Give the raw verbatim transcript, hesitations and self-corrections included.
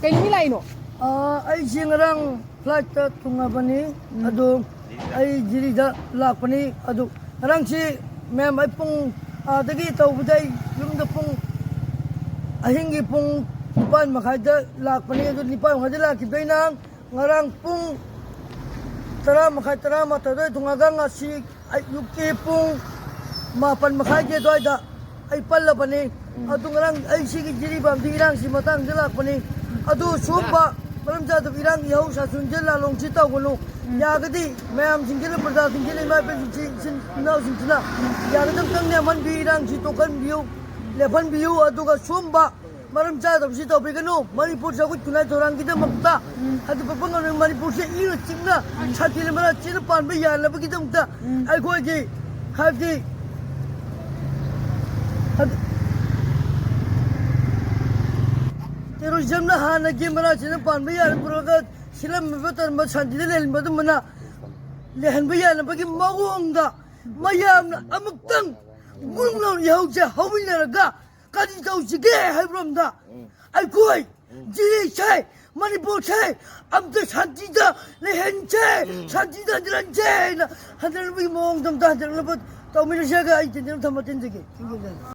ꯀꯩ ꯅꯨꯃꯤꯠ ꯂꯥꯛꯏꯅꯣ? ꯑꯥ, ꯑꯩꯁꯦ ꯉꯔꯥꯡ flightꯇ ꯇꯣꯡꯉꯕꯅꯤ꯫ ꯎꯝ꯫ ꯑꯗꯨ ꯑꯩ ꯖꯤꯔꯤꯗ ꯂꯥꯛꯄꯅꯤ꯫ ꯑꯗꯨ ꯉꯔꯥꯡꯁꯤ ꯃꯌꯥꯝ ꯑꯩ ꯄꯨꯡ ꯑꯥꯗꯒꯤ ꯇꯧꯕꯗ ꯑꯩ ꯌꯨꯝꯗ ꯄꯨꯡ ꯑꯍꯤꯡꯒꯤ ꯄꯨꯡ ꯅꯤꯄꯥꯟ ꯃꯈꯥꯏꯗ ꯂꯥꯛꯄꯅꯤ꯫ ꯑꯗꯨ ꯅꯤꯄꯥꯟ ꯃꯈꯥꯏꯗ ꯂꯥꯛꯈꯤꯕꯗꯩꯅ ꯉꯔꯥꯡ ꯄꯨꯡ ꯇꯔꯥ ꯃꯈꯥꯏ, ꯇꯔꯥꯃꯥꯊꯣꯏ ꯑꯗꯨꯋꯥꯏ ꯊꯨꯡꯉꯒ ꯉꯁꯤ ꯑꯌꯨꯛꯀꯤ ꯄꯨꯡ ꯃꯥꯄꯟ ꯃꯈꯥꯏꯒꯤ ꯑꯗꯨꯋꯥꯏꯗ ꯑꯩ ꯄꯜꯂꯕꯅꯤ꯫ ꯎꯝ꯫ ꯑꯗꯨ ꯉꯔꯥꯡ ꯑꯩ ꯁꯤꯒꯤ ꯖꯤꯔꯤꯕꯥꯝꯗꯤ ꯏꯔꯥꯡꯁꯤ ꯃꯇꯥꯡꯗ ꯂꯥꯛꯄꯅꯤ꯫ ꯑꯗꯨ ꯁꯨꯝꯕ ꯃꯔꯝ ꯆꯥꯗꯕ ꯏꯔꯥꯡ ꯏꯍꯧ ꯁꯥꯁꯟꯁꯦ ꯂꯥꯂꯣꯡꯁꯤ ꯇꯧꯒꯅꯨ꯫ ꯎꯝ꯫ ꯌꯥꯔꯒꯗꯤ ꯃꯌꯥꯝꯁꯤꯡꯁꯤꯅ, ꯄ꯭ꯔꯖꯥꯁꯤꯡꯁꯤꯅ, ꯏꯃꯥ ꯏꯕꯦꯜꯁꯤꯡꯁꯤ, ꯏꯆꯤꯟ ꯏꯅꯥꯎꯁꯤꯡꯁꯤꯅ ꯌꯥꯔꯒꯗꯤ ꯑꯝꯇꯪ ꯅꯦꯝꯍꯟꯕꯤ, ꯏꯔꯥꯡꯁꯤ ꯇꯣꯛꯍꯟꯕꯤꯌꯨ, ꯂꯦꯞꯍꯟꯕꯤꯌꯨ꯫ ꯑꯗꯨꯒ ꯁꯨꯝꯕ ꯃꯔꯝ ꯆꯥꯗꯕꯁꯤ ꯇꯧꯕꯤꯒꯅꯨ꯫ ꯃꯅꯤꯄꯨꯔ ꯆꯥꯎꯈꯠ ꯈꯨꯟꯅꯥꯏ ꯊꯧꯔꯥꯡꯒꯤꯗꯃꯛꯇ ꯎꯝ꯫ ꯍꯥꯏꯗꯤ ꯄꯣꯛꯄ ꯉꯝꯂꯕ ꯃꯅꯤꯄꯨꯔꯁꯦ ꯏꯪꯅ ꯆꯤꯛꯅ ꯁꯥꯟꯇꯤ ꯂꯩꯃꯥꯏꯗ ꯆꯦꯠꯅ ꯄꯥꯟꯕ ꯌꯥꯅꯕꯒꯤꯗꯃꯛꯇ ꯎꯝ꯫ ꯑꯩꯈꯣꯏꯒꯤ ꯍꯥꯏꯕꯗꯤ, ꯍꯥꯏꯗꯤ terrorismꯅ ꯍꯥꯟꯅꯒꯤ ꯃꯔꯥꯁꯤꯅ ꯄꯥꯟꯕ ꯌꯥꯅ ꯄꯨꯔꯛꯑꯒ ꯁꯤꯜꯂꯝꯃꯤꯕ ꯇꯝꯕ ꯁꯥꯟꯇꯤꯗ ꯂꯩꯍꯟꯕ ꯑꯗꯨꯝꯕꯅ ꯂꯩꯍꯟꯕ ꯌꯥꯅꯕꯒꯤ ꯃꯑꯣꯡꯗ ꯃꯌꯥꯝꯅ ꯑꯃꯨꯛꯇꯪ ꯒꯨꯡ ꯂꯥꯎꯅ ꯏꯍꯧꯁꯦ ꯍꯧꯃꯤꯟꯅꯔꯒ ꯀꯔꯤ ꯇꯧꯁꯤꯒꯦ ꯍꯥꯏꯕꯔꯣꯝꯗ ꯎꯝ꯫ ꯑꯩꯈꯣꯏ ꯎꯝ꯫ ꯖꯤꯔꯤꯁꯦ, ꯃꯅꯤꯄꯨꯔꯁꯦ ꯑꯝꯇ ꯁꯥꯟꯇꯤꯗ ꯂꯩꯍꯟꯁꯦ, ꯎꯝ꯫ ꯁꯥꯟꯇꯤꯗ ꯍꯟꯖꯤꯜꯍꯟꯁꯦ ꯍꯥꯏꯅ ꯍꯟꯖꯤꯜꯍꯟꯕꯒꯤ ꯃꯑꯣꯡꯗ ꯑꯝꯇ ꯍꯟꯖꯤꯜꯍꯟꯅꯕ ꯇꯧꯃꯤꯟꯅꯁꯦ ꯍꯥꯏꯔꯒ ꯑꯩ ꯇꯦꯟꯖꯅ ꯊꯝꯕ ꯇꯦꯟꯖꯒꯦ꯫